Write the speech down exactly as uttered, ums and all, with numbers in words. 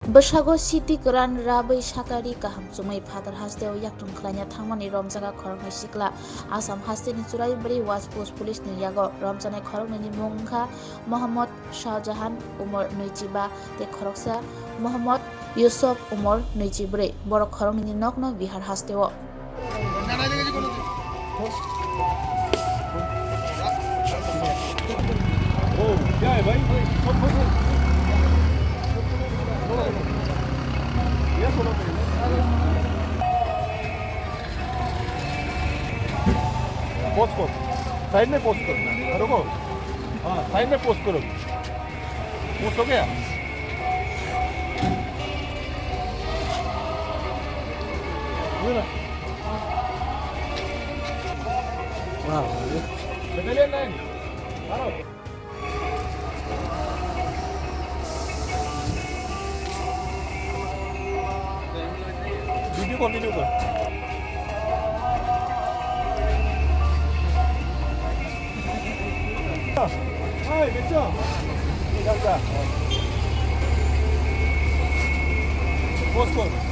Bwsago city kwran rabwi sakari kaham chumui phatar hasteo yaktung khlaina thangmani romjaga khoroknwi sikla. Assam hasteni Churaibari Watch Post Police ni yago romjaknai khoroknwini mung wngkha Mohammad Shahjahan, umor nwichiba, tei khoroksa Mohammad Yusuf, umor nwichibwrwi. Borok khoroknwini nokno Bihar hasteo. Post कर, साइड में पोस्ट कर, रुको। हाँ, साइड में पोस्ट करो। पोस्ट हो गया? ये ना। हाँ, ये। बदलिए लाइन। मारो। वीडियो कंटिन्यू कर। हाय, बच्चों। ये जा, जा। पोस्ट कर।